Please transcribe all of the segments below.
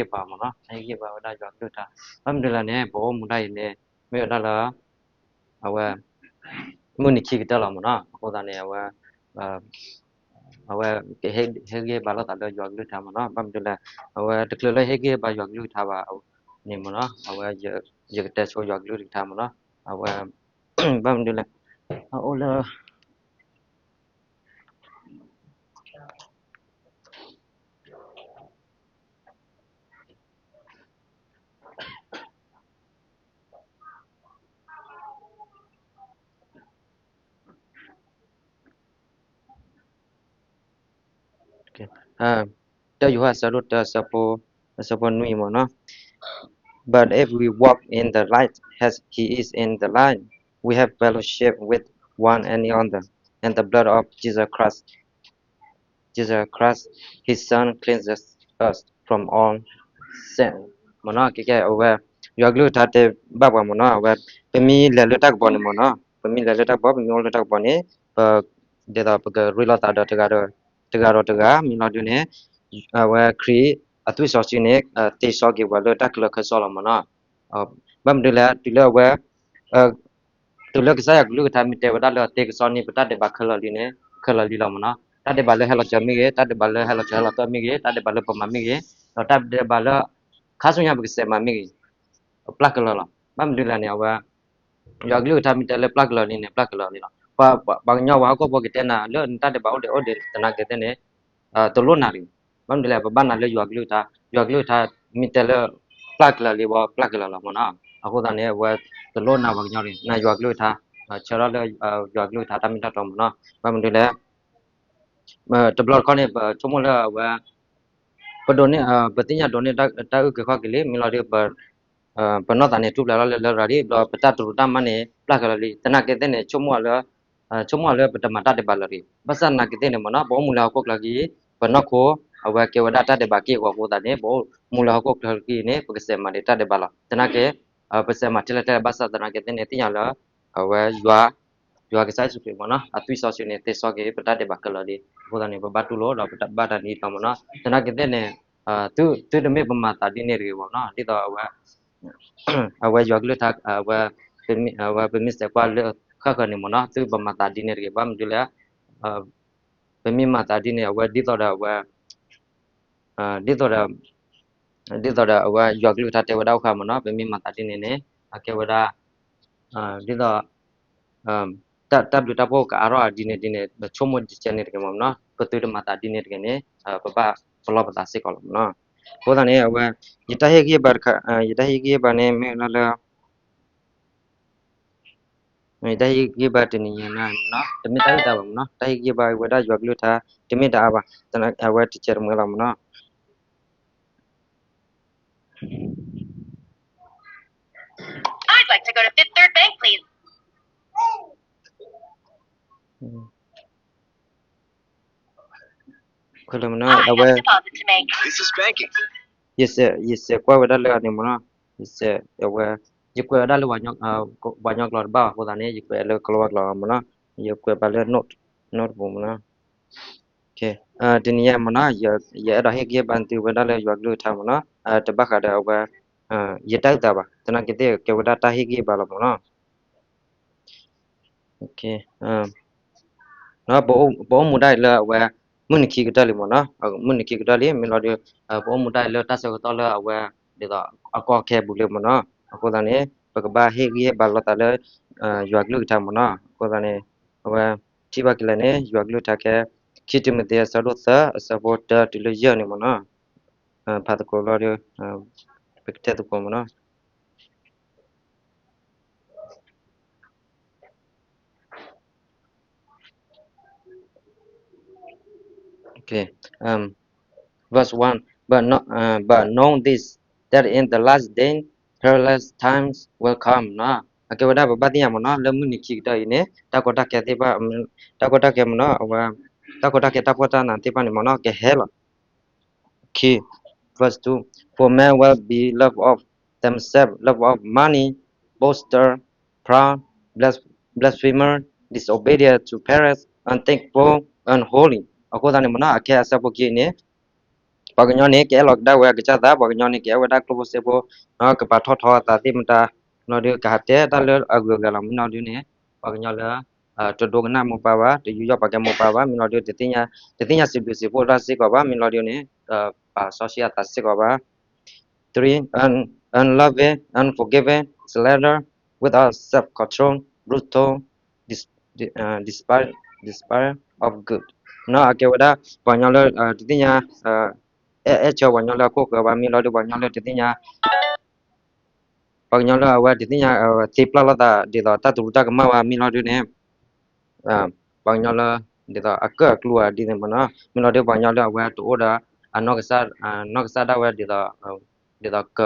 ဟ့ၣ်ဂံၢ်ဟ့ၣ်ဘါမ့ၢ်နီၤ, ဟ့ၣ်ဂံၢ်ဟ့ၣ်ဘါဝဲဒၣ်ယွၤကလုၢ်ကထါ, ဘၣ်မနုၤလဲၣ်န့ၣ် ပအိၣ်မူဒၣ်အံၤန့ၣ် မ့ၢ်ဝဲဒၣ်လၢ အဝဲ မုၢ်နံၤခံကတၢၢ်လီၤမ့ၢ်နီၤ, အဃိသတးန့ၣ် အဝဲ အဝဲ ဟ့ၣ်ဂံၢ်ဟ့ၣ်ဘါလိာ်သးလၢယွၤကလုၢ်ကထါမ့ၢ်နီၤ, ဘၣ်မနုၤလဲၣ် အဝဲတချုးလၢဟ့ၣ်ဂံၢ်ဟ့ၣ်ဘါယွၤကလုၢ်ကထါဘၣ်န့ၣ်မ့ၢ်နီၤ, အဝဲ ယကတဲဆိယွၤကလုၢ်ကထါမ့ၢ်နီၤ, အဝဲ ဘၣ်မနုၤလဲၣ် အအိၣ်လၢ တၢယိၤဟၣ်အဆၢဒိၣ်တၢ အဆၢဖိနွံမ့ၢ်နီၤ, But if we walk in the light as he is in the light, we have fellowship with one another, and the blood of Jesus Christ Jesus Christ, his son, cleanses us from all sin. မ့ၢ်နီၤ, ကဲကဲ အဝဲ ယွၤကလုၢ်ကထါတဲဘၣ်ပှၤမ့ၢ်နီၤ, အဝဲ ပမ့ၢ်လဲၤလၢတၢ်ကပီၤန့ၣ်မ့ၢ်နီၤ, ပမ့ၢ်လဲၤလၢတၢ်ကပီၤ ပမ့ၢ်အိၣ်လၢတၢ်ကပီၤန့ၣ် ပ ဒ်သိးပကရ့လိာ်သးဒီးတဂၤဒီးတဂၤ မ့ၢ်လီၤဒုးန့ၣ် အဝဲခရံာ်အသွံၣ်စီဆှံန့ၣ် သ့စီက့ၤပှၤလၢတၢ်ကလၢၤခဲစီလီၤမ့ၢ်နီၤ. ဘၣ်မနုၤလဲၣ် တုၤလၢအဝဲ တုၤလၢကစၢ်ယွၤကလုၢ်ကထါမ့ၢ်တဲဝဲဒၣ်လၢအသ့ကစီန့ၣ် ပတၢ်ဒဲးဘးခဲလၢာ်လံန့ၣ် ခဲလၢာ်လံလီၤမ့ၢ်နီၤ. တၢ်ဒဲးဘးလၢဟဲလီၤစၢၤမ့ၢ်ဂ့ၤ, တၢ်ဒဲးဘးလၢဟဲလီၤစၢၤဟဲလီၤသွဲၣ်မ့ၢ်ဂ့ၤ, တၢ်ဒဲးဘးလၢပမၤမ့ၢ်ဂ့ၤ, ဒီးတၢ်ဒဲးဘးလၢ ခါဆူညါပကစဲးမၤမ့ၢ်ဂ့ၤ, ပျၢ်ကလၢာ်လီၤ. ဘၣ်မနုၤလဲၣ်န့ၣ် အဝဲ ယွၤကလုၢ်ကထါမ့ၢ်တဲလၢပျၢ်ကလၢာ်လံန့ၣ် ပျၢ်ကလၢာ်လံလီၤ. ပှၤကညီပှၤဟီၣ်ခိၣ်ဖိကတဲနၤ လၢနတၢ်ဒဲးဘးအိၣ်ဒံးအိၣ်ဒံးသနာ်က့သ့ၣ်န့ၣ် တလိၣ်နၤတဂ့ၤ. ဘၣ်မနုၤလဲၣ် ပဘၣ်နၤလၢယွၤကလုၢ်ကထါ, ယွၤကလုၢ်ကထါမ့ၢ်တဲလၢ ပျၢ်ကလၢာ်လံဝဲ ပျၢ်ကလၢာ်လီၤမ့ၢ်နီၤ. အဃိသတးန့ၣ် အဝဲတလိၣ်နၤပှၤကညီတဂ့ၤ, နၤယွၤကလုၢ်ကထါ, ဆၢထၢၣ်လၢယွၤကလုၢ်ကထါတၢ်မ့ၢ်တၢ်တီမ့ၢ်နီၤ. ဘၣ်မနုၤလဲၣ် တဘျီတခီၣ်န့ၣ် ပဆိကမိၣ်လၢအဝဲ ပဒိးန့ၢ် ပသ့ၣ်ညါဒိးန့ၢ်တၢ်အုၣ်က့ၤခီၣ်က့ၤလံ မ့ၢ်လီၤဒုး ပနီၢ်သးန့ၣ်ထူၣ်ဖျဲးလီၤလၢလရာ်လံ ဒီးပတၢ်တရူးတၢ်မၤန့ၣ် ပျၢ်ကလၢာ်လံ သနာ်က့သ့ၣ်န့ၣ် ဆိကမိၣ်လၢ ဆိကမိၣ်လၢပတမၤတၢ်ဒဲးဘးလၢၤတဂ့ၤ. ဘၣ်ဆၣ်သနာ်က့သ့ၣ်န့ၣ်မ့ၢ်နီၤ ပအိၣ်မူလၢဟီၣ်ခိၣ်ချၢက့ၤ ပနီၢ်ခိ အဝဲကဲဝဲဒၣ်တၢ်ဒဲးဘးက့ၢ်ဂီၤအဃိသတးန့ၣ် ပအိၣ်မူလၢဟီၣ်ခိၣ်ချၢက့ၤန့ၣ် ပကစဲးမၤဒံးတၢ်ဒဲးဘးလီၤ. သနာ်က့ ပစဲးမၤထဲလဲၣ်ထဲလဲၣ် ဘၣ်ဆၣ်သနာ်က့သ့ၣ်န့ၣ် သ့ၣ်ညါလၢ အဝဲယွၤ ယွၤကစၢ်ယ့ၣ်ၡူးခရံာ်မ့ၢ်နီၤ အသွံၣ်စီဆှံန့ၣ် သ့စီက့ၤ ပတၢ်ဒဲးဘးခဲလၢာ်လံ. အဃိသတးန့ၣ် ပဘၣ်တူၢ်လိာ်ဒီးပဘၣ်တၢ်နံၤလီၤမ့ၢ်နီၤ. သနာ်က့သ့ၣ်န့ၣ် သုတမ့ၢ်ပမၤသးဒ်န့ၣ်တဂ့ၤမ့ၢ်နီၤ. ဒ်သိးအဝဲ အဝဲယွၤကလုၢ်ကထါ အဝဲ အဝဲပမ့ၢ်စဲးကွၢ်လၢဃၣ်ဃၢၤန့ၣ်မ့ၢ်နီၤ သုပမၤသးဒ်န့ၣ်တဂ့ၤ. ဘၣ်မနုၤလဲၣ် ပမ့ၢ်မၤသးဒ်န့ၣ် အဝဲဒ်သိးဒီးအဝဲ ဒ်သိးဒီး ဒ်သိးဒီးအဝဲယွၤကလုၢ်ကထါတဲဝဲဒၣ်အိၣ်ဃာ်မ့ၢ်နီၤ ပမ့ၢ်မၤသးဒ်န့ၣ်န့ၣ် အကဲဝဲဒၣ် ဒ်သိး တၢ်ဘျုးတၢ်ဖှိၣ်ကအါထီၣ်ဒ်န့ၣ်ဒ်န့ၣ် ပဆိကမိၣ်ဒ်ကဲန့ၣ်တဂ့ၤမ့ၢ်နီၤ ပသုတမၤသးဒ်န့ၣ်တဂ့ၤန့ၣ် ပဘၣ်ပလီၢ်ပသးစ့ၢ်ကီးလီၤမ့ၢ်နီၤ. အဃိသတးန့ၣ် အဝဲ ယတၢ်ဟ့ၣ်ဂံၢ်ဟ့ၣ်ဘါတခါ ယတၢ်ဟ့ၣ်ဂံၢ်ဟ့ၣ်ဘါန့ၣ် မ့ၢ်လၢလၢ ယတၢ်ဟ့ၣ်ဂံၢ်ဟ့ၣ်ဘါတနံၤညါန့ၣ်မ့ၢ်နီၤ တမ့ၢ်တၢ်အုၣ်သးဘၣ်မ့ၢ်နီၤ တၢ်ဟ့ၣ်ဂံၢ်ဟ့ၣ်ဘါဝဲဒၣ်ယွၤကလုၢ်ကထါ တမ့ၢ်တၢ်အါဘၣ် အဝဲတကဲတမှဲလီၤမ့ၢ်နီၤ. I'd like to go to Fifth Third Bank, please. ခွဲးလၢမ့ၢ်နီၤ အဝဲ ယစဲးကွၢ်ဝဲဒၣ်လၢအန့ၣ်မ့ၢ်နီၤ ယစဲးအဝဲ ယကွဲးဝဲဒၣ်လၢ ပှၤကညီကျိာ်တဘၣ်ဘၣ်အဃိသတးန့ၣ် ယကွဲးလၢကလီၤဝါကျိာ်မ့ၢ်နီၤ ယကွဲးဘၣ်လၢ note တပူၤမ့ၢ်နီၤ. တနံၤညါမ့ၢ်နီၤ ယအဲၣ်ဒိးဟ့ၣ်ဂံၢ်ဟ့ၣ်ဘါသုဝဲဒၣ်လၢယွၤကလုၢ်ကထါမ့ၢ်နီၤ တဘၣ်ဃးဒီးအဝဲ ယတၢ်အုၣ်သးဘၣ် သနာ်က့သ့ၣ်ကဲဝဲဒၣ်တၢ်ဟ့ၣ်ဂံၢ်ဟ့ၣ်ဘါလီၤမ့ၢ်နီၤ. ပအိၣ်မူဒၣ်အံၤလၢအဝဲ မုၢ်နံၤခံကတၢၢ်လံမ့ၢ်နီၤ မုၢ်နံၤခံကတၢၢ်လံ မ့ၢ်လီၤဒီး ပအိၣ်မူဒၣ်အံၤလၢတၢ်ဆၢကတီၢ်လၢအဝဲ ဒ်သိးအကီအခဲပူၤလံမ့ၢ်နီၤ အဃိသတးန့ၣ် ပကဘၣ်ဟ့ၣ်ဂံၢ်ဟ့ၣ်ဘါလိာ်သးလၢ ယွၤကလုၢ်ကထါမ့ၢ်နီၤ အဃိသတးန့ၣ် အဝဲ ထံၣ်ဘၣ်ကလဲၣ်န့ၣ် ယွၤကလုၢ်ကထါခဲ ခံတံၤမသ့း အဆၢဒိၣ်သၢ အဆၢဖိတၢတုၤလၢယဲၢ်န့ၣ်မ့ၢ်နီၤ ဖးသကိးလီၤဒီး ပကတဲသကိးမ့ၢ်နီၤ Okay. Um, verse one, but, not, uh, but know this, that in the last day, perilous times will come နီၤ အကဲဝဲဒၣ်ပဘၣ်သ့ၣ်ညါမ့ၢ်နီၤ လၢမုၢ်နံၤခံကတၢၢ်အံၤန့ၣ် တၢ်ကီတၢ်ခဲသ့ၣ်တဖၣ် တၢ်ကီတၢ်ခဲမ့ၢ်နီၤ အဝဲ တၢ်ကီတၢ်ခဲတၢ်ဖှီၣ်တၢ်နးသ့ၣ်တဖၣ်န့ၣ်မ့ၢ်နီၤ ကဟဲလီၤ Okay, verse two. For men will be lovers of themselves, lovers of money, boasters, proud, blas-, blasphemers, disobedient to parents, unthankful, unholy. အဃိသတးန့ၣ်မ့ၢ်နီၤ အခဲအဆၢဖိခံန့ၣ် ပှၤကညီန့ၣ် ကအဲၣ်လီၤကဒါဝဲအကစၢ်သး, ပှၤကညီန့ၣ် ကအဲၣ်ဝဲဒၣ်ကျိၣ်ဖိစ့ဖိ, ကပာ်ထီၣ်ထီအသးသ့ၣ်မတၤ, မ့ၢ်လီၤဒုး ကဟးတဲတၢ်လၢအဂုၤအဂၤလီၤ. မ့ၢ်လီၤဒုးန့ၣ် ပှၤကညီလၢ တဒိကနၣ်မိၢ်ပၢ်ဘၣ်, တယူးယီၣ်ပာ်ကဲမိၢ်ပၢ်ဘၣ်, မ့ၢ်လီၤဒုး တသ့ၣ်ညါစံးဘျုးစံးဖှိၣ်တၢ်စ့ၢ်ကီးဘၣ်, မ့ၢ်လီၤဒုးန့ၣ် ပာ်စီဆှံအသးစ့ၢ်ကီးဘၣ်. Three, un, unloving, unforgiving, slander, without self-control, brutal, dis, dis, uh, despair, despair of good. မ့ၢ်နီၤ အကဲဝဲဒၣ် ပှၤကညီလၢ တသ့ၣ်ညါ အဲၣ်အဲၣ်ဆၢပှၤကညီလၢအခိၣ်ဃၢၤဘၣ်, မ့ၢ်လီၤဒုး ပှၤကညီလၢတသ့ၣ်ညါ ပှၤကညီလၢအဝဲတသ့ၣ်ညါ သ့ပျၢ်လိာ်သးဒ်သိးတၢ်သရူးတၢ်ကမၣ်ဘၣ်, မ့ၢ်လီၤဒုးန့ၣ် ပှၤကညီလၢ ဒ်သိးအကၢၣ်အကျူအဒ်န့ၣ်မ့ၢ်နီၤ, မ့ၢ်လီၤဒုး ပှၤကညီလၢအဝဲတအိၣ်ဒီး အနီၢ်ကစၢ် နီၢ်ကစၢ်ဒၣ်ဝဲဒ်သိး ဒ်သိးက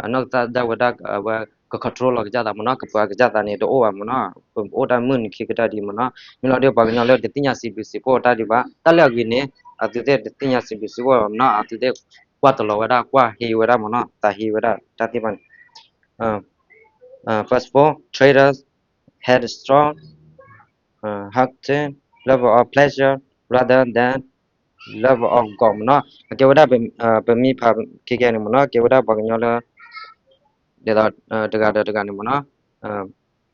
အနီၢ်ကစၢ်ဒၣ်ဝဲဒၣ်အဝဲ က control လီၤကစၢ်သးမ့ၢ်နီၤ, ကပှၤကစၢ်သးန့ၣ် တအိၣ်ဘၣ်မ့ၢ်နီၤ, ပအိၣ်တၢ်မုၢ်နံၤခံကတၢၢ်ဒံးမ့ၢ်နီၤ, မ့ၢ်လီၤဒုး ပှၤကညီလၢတသ့ၣ်ညါစံးဘျုးစံးဖှိၣ်တၢ်ဒံးဘၣ်, တၢ်လၢအဂ့ၤန့ၣ် အသုသ့ၣ်တသ့ၣ်ညါစံးဘျုးစံးဖှိၣ်မ့ၢ်နီၤ, အသုသ့ၣ်ကွၢ်တလီၤဝဲဒၣ် ကွၢ်ဟ့ဝဲဒၣ်မ့ၢ်နီၤ, သးဟ့ဝဲဒၣ်တၢ်သ့ၣ်တဖၣ်န့ၣ် Verse four, traitors, headstrong, haughty, lover of pleasure rather than lover of God မ့ၢ်နီၤ, အကဲဝဲဒၣ် ပမ့ၢ်ဖးခဲကဲန့ၣ်မ့ၢ်နီၤ, ကဲဝဲဒၣ်ပှၤကညီလၢ ဒ်သိး တဂၤဒီးတဂၤန့ၣ်မ့ၢ်နီၤ,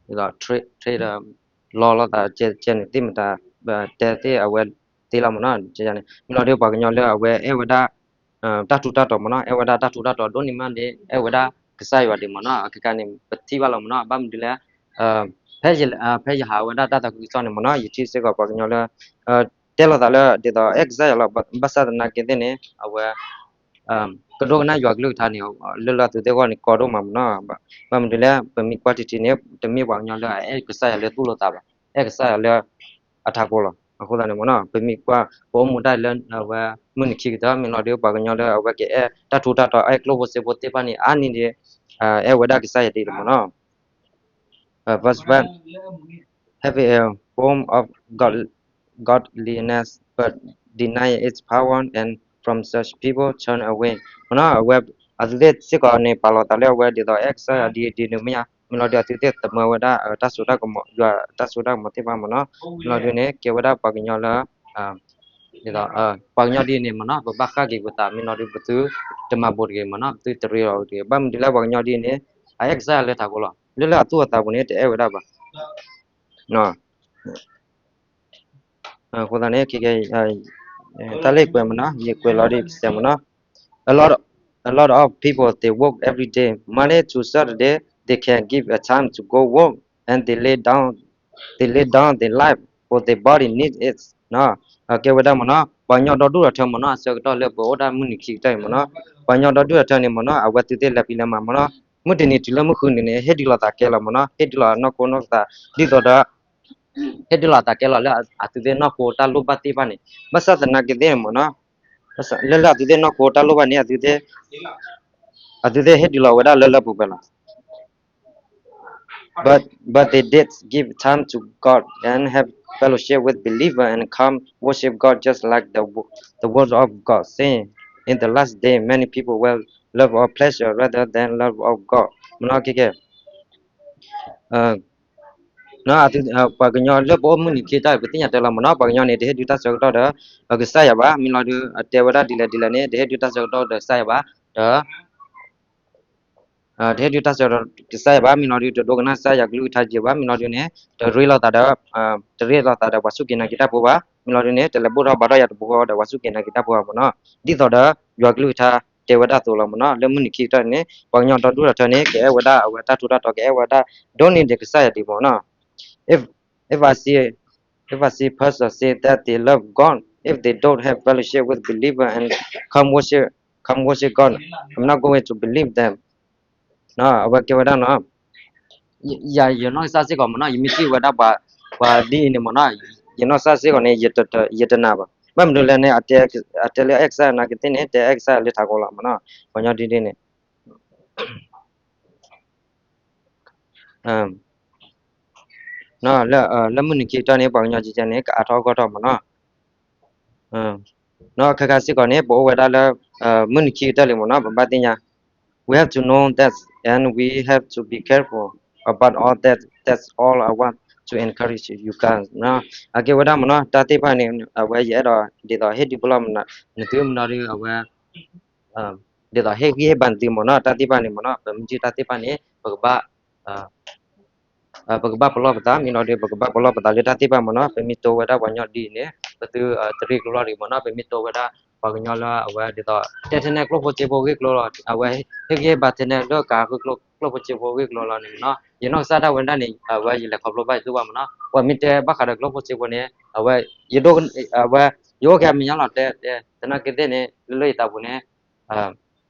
ဒ်သိး traitor လီလိာ်သးကဲန့ၣ် သ့ၣ်မတၤ တဲသ့ၣ်အဝဲသ့လီၤမ့ၢ်နီၤ, န့ၣ် မ့ၢ်လီၤဒုး ပှၤကညီလၢအဝဲအဲၣ်ဝဲဒၣ် တၢ်ထူးတၢ်တီၤမ့ၢ်နီၤ, အဲၣ်ဝဲဒၣ်တၢ်ထူးတၢ်တီၤဒိၣ်န့ၢ်မးန့ၣ် အဲၣ်ဝဲဒၣ်ကစၢ်ယွၤဒံးမ့ၢ်နီၤ, အကကါန့ၣ် ပထံၣ်ဘၣ်လီၤမ့ၢ်နီၤ, ဘၣ်မနုၤလဲၣ် ဖဲယဟးဝဲဒၣ်တၢ်သးခုကစီၣ်န့ၣ်မ့ၢ်နီၤ, ယထံၣ်စ့ၢ်ကီးပှၤကညီလၢ တဲလိာ်သးလၢဒ်သိးအဲၣ်ကစၢ်ယွၤလီၤ, ဘၣ်ဆၣ်သနာ်က့သ့ၣ်န့ၣ် အဝဲ ကဒိကနၣ်ယွၤကလုၢ်ကထါန့ၣ် လၢလၢအသုသ့ၣ်အဂီၢ်န့ၣ် ကီဒိၣ်မးမ့ၢ်နီၤ, ဘၣ်မနုၤလဲၣ် ပမ့ၢ်ကွၢ်ထံထံန့ၣ် တမ့ၢ်ပှၤကညီလၢအအဲၣ်ကစၢ်ယွၤလၢသူၣ်လၢသးဘၣ်, အဲၣ်ကစၢ်ယွၤလၢ အထးခိၣ်လီၤ, အဃိသတးန့ၣ်မ့ၢ်နီၤ, ပမ့ၢ်ကွၢ် ပအိၣ်မူတၢ်လၢအဝဲမုၢ်နံၤခံကတၢၢ် မ့ၢ်လီၤဒုး ပှၤကညီလၢအဝဲကအဲၣ်တၢ်ထူးတၢ်တီၤ အဲၣ်ကျိၣ်ဖိစ့ဖိသ့ၣ်တဖၣ်န့ၣ် အါန့ၢ်ဒံး အဲၣ်ဝဲဒၣ်ကစၢ်ယွၤဒံးလီၤမ့ၢ်နီၤ. Verse one, having a form of God, godliness but denying its power, and from such people turn away. မ့ၢ်နီၤ အဝဲ အသုသ့ၣ်စ့ၢ်ကီးန့ၣ် ပာ်လီၤသးလၢအဝဲဒ်သိးအဲၣ်ကစၢ်ယွၤဒ်ဒ်န့ၣ်မ့ၢ်ဧါ, မ့ၢ်လီၤဒုး အသုသ့ၣ်သမၢဝဲဒၣ်တၢ်စိတၢ်ကမီၤ ယွၤတၢ်စိတၢ်ကမီၤသ့ၣ်တဖၣ်မ့ၢ်နီၤ, မ့ၢ်လီၤဒုးန့ၣ် ကဲဝဲဒၣ်ပှၤကညီလၢ ဒ်သိး ပှၤကညီဒ်န့ၣ်မ့ၢ်နီၤ ပဘၣ်ဃၣ်က့ၤပသး မ့ၢ်လီၤဒုး ပသုတမၤဘူးတဂ့ၤမ့ၢ်နီၤ ပသုတရ့လီၤတဂ့ၤ ဘၣ်မနုၤလၢပှၤကညီဒ်န့ၣ် အအဲၣ်ကစၢ်ယွၤလၢထးခိၣ်လီၤ လၢလၢအသူၣ်အသးပူၤန့ၣ် တအဲၣ်ဝဲဒၣ်ဘၣ် အဃိသတးန့ၣ် တၢ်လၢယကွဲးမ့ၢ်နီၤ ယကွဲးလီၤဒ်ပစဲးမ့ၢ်နီၤ a lot, a lot of people they work every day, Monday to Saturday, they can give a time to go work and they lay down, they lay down their life for their body need it. ကဲဝဲဒၣ်မ့ၢ်နီၤ ပှၤကညီဒီဒူၣ်ဒီထၢမ့ၢ်နီၤ အဆၢကတီၢ်လၢပအိၣ်ဒၣ်မုၢ်နံၤခံကတၢၢ်အံၤမ့ၢ်နီၤ ပှၤကညီဒီဒူၣ်ဒီထၢန့ၣ်မ့ၢ်နီၤ အဝဲသုသ့ၣ်လဲၤဖံးလဲၤမၤမ့ၢ်နီၤ မုၢ်တနံၤတုၤလၢမုၢ်ဃုနံၤန့ၣ် ဟ့ၣ်ဒုးလိာ်သးကဲလီၤမ့ၢ်နီၤ ဟ့ၣ်ဒုးလိာ်အနီၢ်ခိနီၢ်သး ဒ်သိးဒီး ဟ့ၣ်ဒုးလိာ်သးကဲလီၤလၢအသုသ့ၣ်နီၢ်ခိတၢ်လိၣ်ဘၣ်သ့ၣ်တဖၣ်န့ၣ် ဘၣ်ဆၣ်သနာ်က့သ့ၣ်န့ၣ်မ့ၢ်နီၤ လၢလၢအသုသ့ၣ်နီၢ်ခိတၢ်လိၣ်ဘၣ်န့ၣ် အသုသ့ၣ် အသုသ့ၣ်ဟ့ၣ်ဒုးလိာ်ဝဲဒၣ်လၢလၢပှဲၤပှဲၤလီၤ But, but they did give time to God and have fellowship with believer and come worship God just like the, the word of God saying, in the last day many people will love of pleasure rather than love of God. မ့ၢ်နီၤ ကဲကဲ ပှၤကညီလၢပအိၣ်မုၢ်နံၤခံကတၢၢ် ပသ့ၣ်ညါတဲလီၤမ့ၢ်နီၤ ပှၤကညီန့ၣ် တဟ့ၣ်ဒုးတၢ်ဆၢကတီၢ်ဒီး ကစၢ်ယွၤဘၣ် မ့ၢ်လီၤဒုး အတဲဝဲဒၣ်ဒ်လဲၣ်ဒ်လဲၣ်န့ၣ် တဟ့ၣ်ဒုးတၢ်ဆၢကတီၢ်ဒီးကစၢ်ယွၤဘၣ် ဒီး တဟ့ၣ်ဒုးတၢ်ဆၢကတီၢ်ကစၢ်ယွၤဘၣ် မ့ၢ်လီၤဒုး တဒိကနၣ်ကစၢ်ယွၤကလုၢ်ကထါယဲၢ်ဘၣ် မ့ၢ်လီၤဒုးန့ၣ် တရ့လိာ်သးဒီး တရ့လိာ်သးဒီးပှၤစူၢ်က့ၤနာ်က့ၤတၢ်ဖိဘၣ် မ့ၢ်လီၤဒုးန့ၣ် တလဲၤဘိၣ်ထီၣ်ဘါထီၣ်ယၤတပူၤဃီဒီးပှၤစူၢ်က့ၤနာ်က့ၤတၢ်ဖိဘၣ်မ့ၢ်နီၤ ဒ်သိးဒီး ယွၤကလုၢ်ကထါတဲဝဲဒၣ်အသိးလီၤမ့ၢ်နီၤ လၢမုၢ်နံၤခံကတၢၢ်န့ၣ် ပှၤကညီဒီဒူၣ်ဒီထၢန့ၣ် ကအဲၣ်ဝဲဒၣ်အဝဲတၢ်ထူးတၢ်တီၤ ကအဲၣ်ဝဲဒၣ် ဒိၣ်န့ၢ်ဒံးကစၢ်ယွၤဒံးမ့ၢ်နီၤ If, if I see, if I see person say that they love God, if they don't have fellowship with believer and come worship, come worship God, I'm not going to believe them. အဝဲကဲဝဲဒၣ်နီၤ ယနီၢ်ကစၢ်စ့ၢ်ကီးမ့ၢ်နီၤ ယမ့ၢ်ထံၣ်ဝဲဒၣ်ပှၤဒ်အံၤန့ၣ်မ့ၢ်နီၤ ယနီၢ်ကစၢ်စ့ၢ်ကီးန့ၣ် ယတနာ်ဘၣ် ဘၣ်မနုၤလဲၣ်န့ၣ် အတဲလၢအဲၣ်ကစၢ်နာ်က့သ့ၣ်န့ၣ် တဲအဲၣ်ကစၢ်လၢထးခိၣ်လီၤမ့ၢ်နီၤ ပှၤကညီဒ်န့ၣ် လၢမုၢ်နံၤခံကတၢၢ်န့ၣ် ပှၤကညီကဲကဲန့ၣ် ကအါထီၣ်အဂီၢ်ထီၣ်မ့ၢ်နီၤ နီၢ်ခါခါစ့ၢ်ကီးန့ၣ် ပအိၣ်ဝဲဒၣ်လၢ မုၢ်နံၤခံကတၢၢ်လံမ့ၢ်နီၤ ပဘၣ်သ့ၣ်ညါ We have to know that and we have to be careful about all that, that's all I want to encourage you guys နီၤ. အကဲဝဲဒၣ်မ့ၢ်နီၤ တၢ်သ့ၣ်တဖၣ်န့ၣ် အဝဲယအဲၣ်ဒိးဒ်သိးဟ့ၣ်ဒုးပလီၢ်မ့ၢ်နီၤ နသုမ့ၢ်နီၤဒီး အဝဲ ဒ်သိးဟ့ၣ်ဂံၢ်ဟ့ၣ်ဘါနသုမ့ၢ်နီၤ တၢ်သ့ၣ်တဖၣ်န့ၣ်မ့ၢ်နီၤ ပမ့ၢ်ထံၣ်တၢ်သ့ၣ်တဖၣ်န့ၣ် ပကဘၣ် ပကဘၣ်ပလီၢ်ပသး မ့ၢ်နီၤဒီး ပကဘၣ်ပလီၢ်ပသးလၢတၢ်သ့ၣ်တဖၣ်မ့ၢ်နီၤ ပမ့ၢ်တိဝဲဒၣ်ပှၤကညီဒ်အံၤန့ၣ် ပသုတရ့ကျိလီၤဒံးမ့ၢ်နီၤ ပမ့ၢ်တိဝဲဒၣ် ပှၤကညီလၢအဝဲဒ်သိး တဲထဲနဲၣ်ကျိၣ်ဖိစ့ဖိဂ့ၢ်ကျိၤလီၤ အဝဲ ဟ့ၣ်ဂံၢ်ဟ့ၣ်ဘါထဲနဲၣ်လၢကဟးဃုကျိၣ်ဖိစ့ဖိဂ့ၢ်ကျိၤလီၤန့ၣ်မ့ၢ်နီၤ ယနီၢ်ကစၢ်ဒၣ်ဝဲဒၣ်န့ၣ် အဝဲယလဲၤခီဖျိဘၣ်ယတူၢ်ဘၣ်မ့ၢ်နီၤ ပှၤမ့ၢ်တဲဘၣ်ဃးဒီးကျိၣ်ဖိစ့ဖိန့ၣ် အဝဲ ယဒိ အဝဲ ယအိၣ်က့ၤအမဲာ်ညါလီၤ တဲ တဲ သနာ်က့သ့ၣ်န့ၣ် လၢလၢယသးပူၤန့ၣ်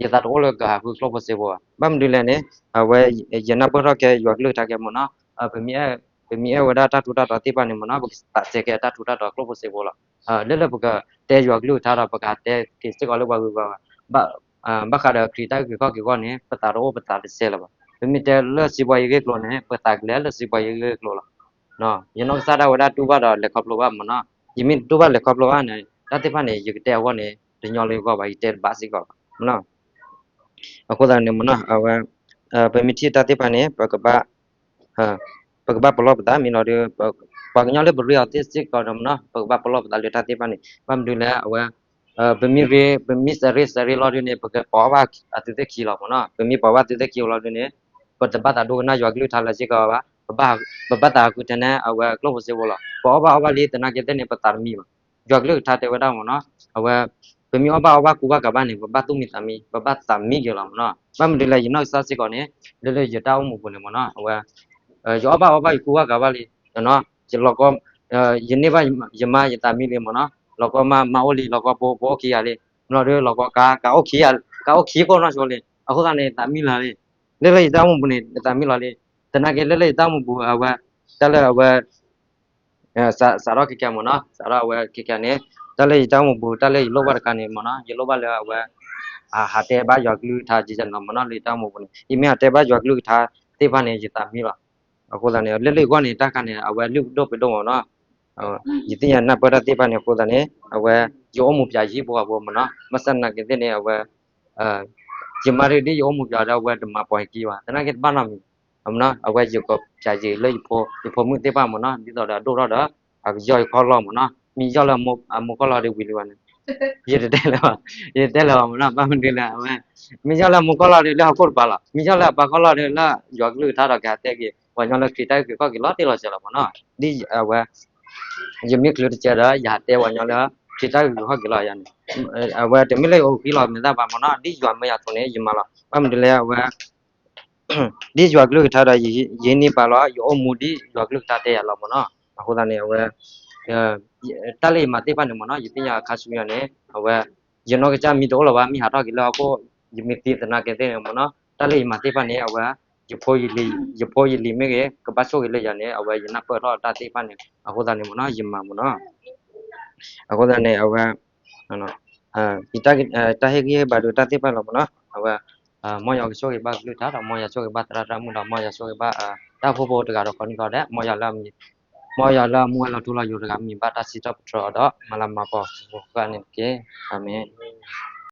ယသးတအိၣ်လၢကဟးဃုကျိၣ်ဖိစ့ဖိဘၣ် ဘၣ်မနုၤလဲၣ်န့ၣ် အဝဲ ယနၢ်ပၢၢ်ထီၣ်ကဲယွၤကလုၢ်ကထါကဲမ့ၢ်နီၤ ပမ့ၢ်အဲၣ်ဝဲဒၣ်တၢ်ထူးတၢ်တီၤသ့ၣ်တဖၣ်န့ၣ်မ့ၢ်နီၤ ပကသးစဲကဲတၢ်ထူးတၢ်တီၤကျိၣ်ဖိစ့ဖိလီၤ လၢလၢပကတဲယွၤကလုၢ်ကထါဒီး ပကတဲက့ၤစ့ၢ်ကီးလၢပှၤဂုၤပှၤဂၤ ဘၣ်ဃးဒီးခရံာ်တၢ်အုၣ်က့ၤခီၣ်က့ၤအဂီၢ်န့ၣ် ပသးတအိၣ်ပသးတစဲလၢၤဘၣ် ပမ့ၢ်တဲလၢစံးပှၤယဂ့ၢ်ကျိၤန့ၣ် ပသးကလဲၤလၢစံးပှၤယဂ့ၢ်ကျိၤလီၤ ယနီၢ်ကစၢ်ဒၣ်ဝဲဒၣ်တူၢ်ဘၣ်ဒီးလဲၤခီဖျိဘၣ်မ့ၢ်နီၤ ယမ့ၢ်တတူၢ်ဘၣ်လဲၤခီဖျိဘၣ်န့ၣ် တၢ်သ့ၣ်တဖၣ်န့ၣ် ယကတဲအဂီၢ်န့ၣ် တညီလၢယဂီၢ်ဘၣ် ယတဲတဘၣ်စ့ၢ်ကီးဘၣ် အဃိသတးန့ၣ်မ့ၢ်နီၤ အဝဲ ပမ့ၢ်ထံၣ်တၢ်သ့ၣ်တဖၣ်န့ၣ် ပကဘၣ် ပကဘၣ်ပလီၢ်ပသးမ့ၢ်နီၤဒီး ပှၤကညီလၢပရ့အီၤသ့ၣ်စ့ၢ်ကီးဒီးမ့ၢ်နီၤ ပကဘၣ်ပလီၢ်ပသးလၢတၢ်သ့ၣ်တဖၣ်န့ၣ် ဘၣ်မနုၤလဲၣ် အဝဲ ပမ့ၢ်ရ့ ပမ့ၢ်စးရ့စးရ့လီၤဒုန့ၣ် ပကပိာ်ဘၣ်အသုးသ့ၣ်ခံလီၤမ့ၢ်နီၤ ပမ့ၢ်ပိာ်ဘၣ်သုးသ့ၣ်ခံလီၤဒုန့ၣ် ပတဘၣ်သးဒိကနၣ်ယွၤကလုၢ်ကထါလၢစ့ၢ်ကီးဘၣ် ပဘၣ်သးဃုထဲနဲၣ် အဝဲကျိၣ်ဖိစ့ဖိလီၤ ပအီၣ်ဘၣ်အီဘၣ်လံသနာ်က့သ့ၣ်န့ၣ် ပသးတမံဘၣ် ယွၤကလုၢ်ကထါတဲဝဲဒၣ်မ့ၢ်နီၤ အဝဲ ပမ့ၢ်အီၣ်ဘၣ်အီဘၣ်ကူဘၣ်ကၤဘၣ်န့ၣ် ပဘၣ်သူၣ်မံသးမံ ပဘၣ်သးမံက့ၤလီၤမ့ၢ်နီၤ ဘၣ်မနုၤလဲၣ် ယနီၢ်ကစၢ်စ့ၢ်ကီးန့ၣ် လၢလၢယတၢ်အိၣ်မူပူၤန့ၣ်မ့ၢ်နီၤ အဝဲ ယအီၣ်ဘၣ်အီဘၣ်ယကူဘၣ်ကၤဘၣ်လံ ယလီၤကီ ယန့ၢ်ဘၣ်ယမါယသးမံလံမ့ၢ်နီၤ လီၤကီမါမါအိၣ်လံ လီၤကီဖိဖိအိၣ်ခံဂၤလံ မ့ၢ်နီၤဒီး လီၤကီကါ ကအိၣ်ခံ ကအိၣ်ခံခိၣ်နီၢ်ဆိလံ အဃိသတးန့ၣ် သးမံလၢာ်လံ လၢလၢယတၢ်အိၣ်မူပူၤန့ၣ် ယသးမံလီၤလံ သနာ်က့လၢလၢယတၢ်အိၣ်မူပူၤ အဝဲ တၢ်လၢအဝဲ စးထီၣ်ခဲကဲမ့ၢ်နီၤ စးထီၣ်အဝဲခဲကဲန့ၣ် တၢ်လၢယတၢ်အိၣ်မူပူၤ တၢ်လၢယလိၣ်ဘၣ်တခါန့ၣ်မ့ၢ်နီၤ ယလိၣ်ဘၣ်လၢအဝဲ ဟးတဲဘၣ်ယွၤကလုၢ်ကထါကဲကဲနီၤမ့ၢ်နီၤ လၢယတၢ်အိၣ်မူပူၤန့ၣ် ယမ့ၢ်ဟးတဲဘၣ်ယွၤကလုၢ်ကထါသ့ၣ်တဖၣ်န့ၣ် ယသးမံလီၤ အဃိသတးန့ၣ် လၢလၢယဂီၢ်န့ၣ် တၢ်ခါန့ၣ် အဝဲလုၢ်ဒိၣ်ပှ့ၤဒိၣ်မ့ၢ်နီၤ ယသ့ၣ်ညါနၢ်ပၢၢ်တၢ်သ့ၣ်တဖၣ်န့ၣ် အဃိသတးန့ၣ် အဝဲ ယအိၣ်မူပၠးယဟံၣ်ဖိဃီဖိမ့ၢ်နီၤ ဘၣ်ဆၣ်သနာ်က့သ့ၣ်န့ၣ် အဝဲ ယမါဒ်ယအိၣ်မူပၠးဒီး အဝဲတမၤပိာ်ယခံဘၣ် သနာ်က့တဘၣ်နီတမံၤ မ့ၢ်နီၤ အဝဲယကပၠးယံာ်လၢ ယဖိမုၣ်သ့ၣ်တဖၣ်မ့ၢ်နီၤ ဒ်သိးဒီးအဒိၣ်ထီၣ်ဒီး အကယီၢ်ယခီၣ်လီၢ်မ့ၢ်နီၤ မ့ၢ်ယီၢ်လၢအမိၢ်ခီၣ်လီၢ်ဒီးဝံၤလံဘၣ်န့ၣ် ယတတဲလၢၤဘၣ် ယတတဲလၢၤဘၣ်မ့ၢ်နီၤ ဘၣ်မနုၤလဲၣ် အဝဲ မ့ၢ်ယီၢ်လၢအမိၢ်ခီၣ်လီၢ်ဒီးလၢဟီၣ်ခိၣ်တပၤလီၤ မ့ၢ်ယီၢ်လၢအပၢ်ခီၣ်လီၢ်ဒီးလၢယွၤကလုၢ်ကထါဒီးကဟးတဲက့ၤ ပှၤကညီလၢခရံာ်တၢ်အုၣ်က့ၤခီၣ်က့ၤလီၤတံၢ်လီၤဆဲးလီၤမ့ၢ်နီၤ ဒ်အဝဲ ယမ့ၢ်ချုးတကဲဒီး ယဟးတဲပှၤကညီလၢ ခရံာ်တၢ်အုၣ်က့ၤခီၣ်က့ၤလီၤယၤန့ၣ် အဝဲတမ့ၢ်လၢယအိၣ်ဃံလီၤမ့ၢ်တၢ်ဘၣ်မ့ၢ်နီၤ ဒ်ယွၤမၢယၤအသိးန့ၣ် ယမၤလီၤ ဘၣ်မနုၤလဲၣ် အဝဲ ဒ်ယွၤကလုၢ်ကထါဒီး ယဟံးန့ၢ်ပာ်လီၤ ယအိၣ်မူဒ်ယွၤကလုၢ်ကထါတဲယၤလီၤမ့ၢ်နီၤ အဃိသတးန့ၣ် အဝဲ တၢ်လၢယမၤသ့ၣ်တဖၣ်န့ၣ်မ့ၢ်နီၤ ယသ့ၣ်ညါအခါဆူညါန့ၣ် အဝဲ ယနီၢ်ကစၢ်မံတအိၣ်လၢၤဘၣ် မ့ၢ်ဟးထီၣ်က့ၤလၢဟီၣ်ခိၣ် ယမ့ၢ်သံသနာ်က့သ့ၣ်န့ၣ်မ့ၢ်နီၤ တၢ်လၢယမၤသ့ၣ်တဖၣ်န့ၣ် အဝဲ ယဖိယလံၤမ့ၢ်ဂ့ၤ ကဘၣ်ဆိၣ်ဂ့ၤလၢယၤန့ၣ် အဝဲယနၢ်ပၢၢ်ထီၣ်တၢ်သ့ၣ်တဖၣ်န့ၣ် အဃိသတးန့ၣ်မ့ၢ်နီၤ ယမၤမ့ၢ်နီၤ အဃိသတးန့ၣ် အဝဲ တၢ်ဟ့ၣ်ဂံၢ်ဟ့ၣ်ဘါဒီးတၢ်သ့ၣ်တဖၣ်လီၤမ့ၢ်နီၤ အဝဲ မ်ယွၤကဆိၣ်ဂ့ၤဘၣ်ကလုၢ်ကထါဒီး မ်ယွၤဆိၣ်ဂ့ၤဘၣ်သရၣ်သရၣ်မုၣ်ဒီး မ်ယွၤဆိၣ်ဂ့ၤဘၣ်တၢ်ဖိဖိတဂၤဒီးကိးနံၣ်ကိးဒဲး မ်ယွၤလၢအမံၤ မ်ယွၤလၢအမူဝဲလီၤထူလီၤယိာ်တဂၤ မံၤဘၣ်တၢ်စံးထီၣ်ပတြၢၤအီၤဒီး မၤလၤမၤကပီၤစ့ၢ်ကီးန့ၣ်တက့ၢ်. အၤမ့ၣ်.